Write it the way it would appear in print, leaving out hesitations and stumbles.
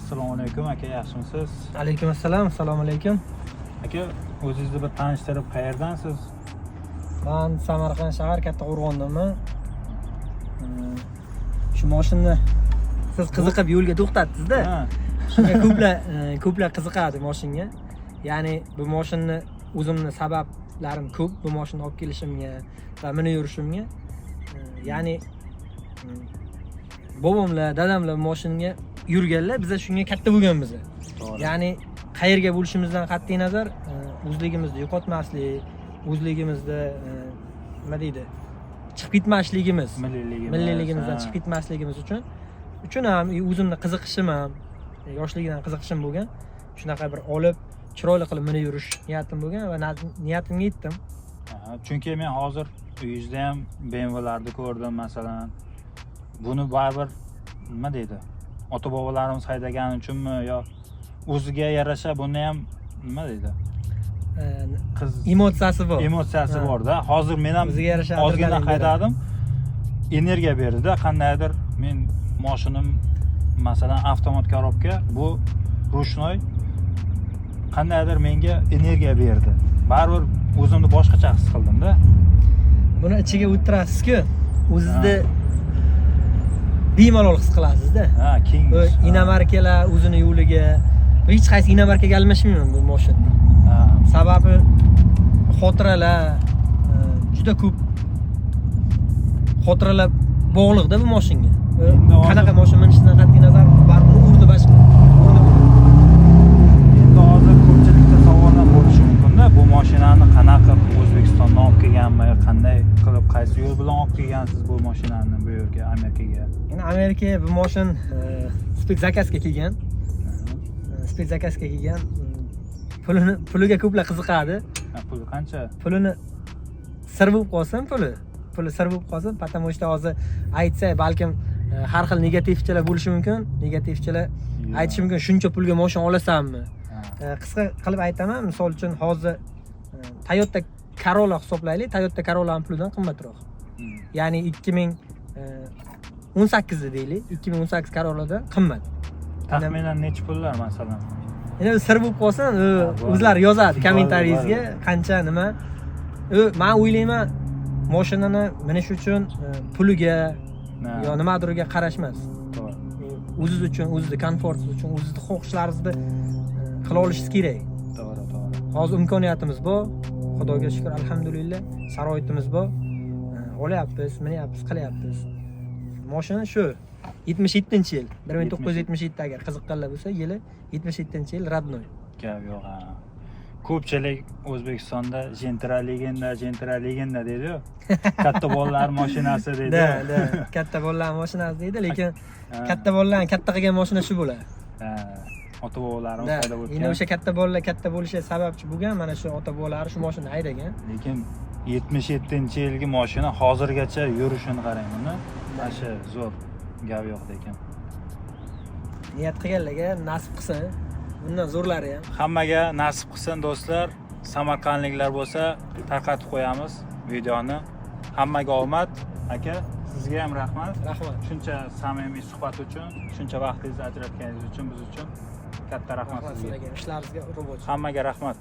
Assalomu alaykum, aka, yaxshimisiz? Alaykum assalom, assalomu alaykum. Aka, o'zingizni bir tanishtirib, qayerdansiz? Man Samarqand shahar, Kattaqo'rg'ondanman. Shu moshinani siz qiziqib yo'lga to'xtatdingizda. Shunga ko'plar qiziqadi moshinga. Ya'ni bu moshinani o'zimni sabablarim ko'p bu moshinani olib kelishimga va minib yurishimga. Ya'ni bobomlar, dadamlar bu moshinga yurganlar, biza shunga katta bo'lganmiz. Ya'ni qayerga bo'lishimizdan qat'iy nazar, o'zligimizni yo'qotmaslik, o'zligimizda nima deydi, chiqib ketmasligimiz, milliyligimiz, milliyligimizdan chiqib ketmasligimiz uchun ham o'zimni qiziqishim ham, yoshligidan qiziqishim bo'lgan. Shunaqa bir olib, chiroyli qilib minib yurish niyatim bo'lgan va niyatimga yetdim. Chunki men hozir uyingizda ham BMWlarni ko'rdim, masalan. Buni baribir, nima deydi, ota bobolarimiz haydagani uchunmi yo o'ziga yarasha buni ham, nima deydi, qiz emotsiyasi bor. Emotsiyasi borda. Hozir men ham o'ziga yarasha ozgina adrenalin beradi. Haydadim, energiya berdida qandaydir. Men moshinim, masalan, avtomat коробка, bu ручной, qandaydir menga energiya berdi, baribir o'zimni boshqacha his qildimda. Buni ichiga o'tirasiz-ku, o'zizni bemalol his qilasizda. Ha, keng. Bu иномарка lar o'zini yo'liga, hech qaysi иномарка ga almashmayman bu moshinani. Sababi xotiralar, juda ko'p xotiralar bog'liqda bu moshinga. Endi hozir- Qanaqa moshin minishidan qat'iy nazar, baribir o'rni boshqa, o'rni bo'ladi. Endi hozir ko'pchilikda savol ham bo'lishi mumkinda: bu mashinani qanaqa qilib O'zbekistondan olib kelganmi, qanday qilib, qaysi yo'l bilan olib kelgansiz bu mashinani bu yerga, Amerikaga? Endi Amerikaga bu moshin спецзаказ ga kelgan. Спецзаказ ga kelgan. Pulini, puliga ko'plar qiziqadi. Ha, puli qancha? Pulini sir bo'lib qolsin, puli sir bo'lib qolsin, потому что hozir aytsa, balkim har xil negativchilar bo'lishi mumkin, negativchilar aytishi mumkin: "Shuncha pulga moshin olasanmi?" Qisqa qilib aytaman, misol uchun, hozir Toyota Corolla hisoblaylik, Toyota Corollani pulidan qimmatroq. Ya'ni 2018da deylik, 2018 Corolladan qimmat. Taxminan necha pullar, masalan? Endi sir bo'lib qolsin, u Bo'ldi. o'zlari yozadi Bo'ldi, kommentariyingizga bo'ldi. qancha, nima. U man o'ylayman, moshinani minish uchun puliga yo nimadirga qarash emas. O'ziz uchun, o'zizni komfortingiz uchun, o'zizni xohishlaringizni qila olishingiz kerak. To'g'ri to'g'ri Hozir imkoniyatimiz bor, Xudoga shukur, alhamdulillah, sharoitimiz bor. Olyapmiz, minyapmiz, qilyapmiz. Moshina shu 77-yil, 1977, agar qiziqqanlar bo'lsa, yili 77-yil, родной. Gap yo'q, ha. Ko'pchilik O'zbekistonda "Gentra легенда, Gentra легенда" deydiyu, katta bolalar mashinasi deydi. Да, katta bolalar mashinasi deydi, lekin katta bolalarni katta qilgan mashina shu bo'ladi. Ha, ota bobolarimiz haydab Endi o'tgan. o'sha katta bolalar katta bo'lishiga sababchi bo'lgan mana shu ota bobolari shu mashina haydagan. Lekin 77-yilgi mashina hozirgacha yurishini qarang uni, mana shu zo'r, gap yo'q lekin. Niyat qilganlarga nasib qilsin bundan zo'rlari ham. Hammaga nasib qilsin, do'stlar. Samarqandliklar bo'lsa, tarqatib qo'yamiz videoni. Hammaga omad. Aka, sizga ham rahmat. Rahmat. Shuncha samimiy suhbat uchun, shuncha vaqtingizni ajratganingiz uchun biz uchun katta rahmat Rahmat sizga. sizlarga, ishlaringizga rivoj. Hammaga rahmat.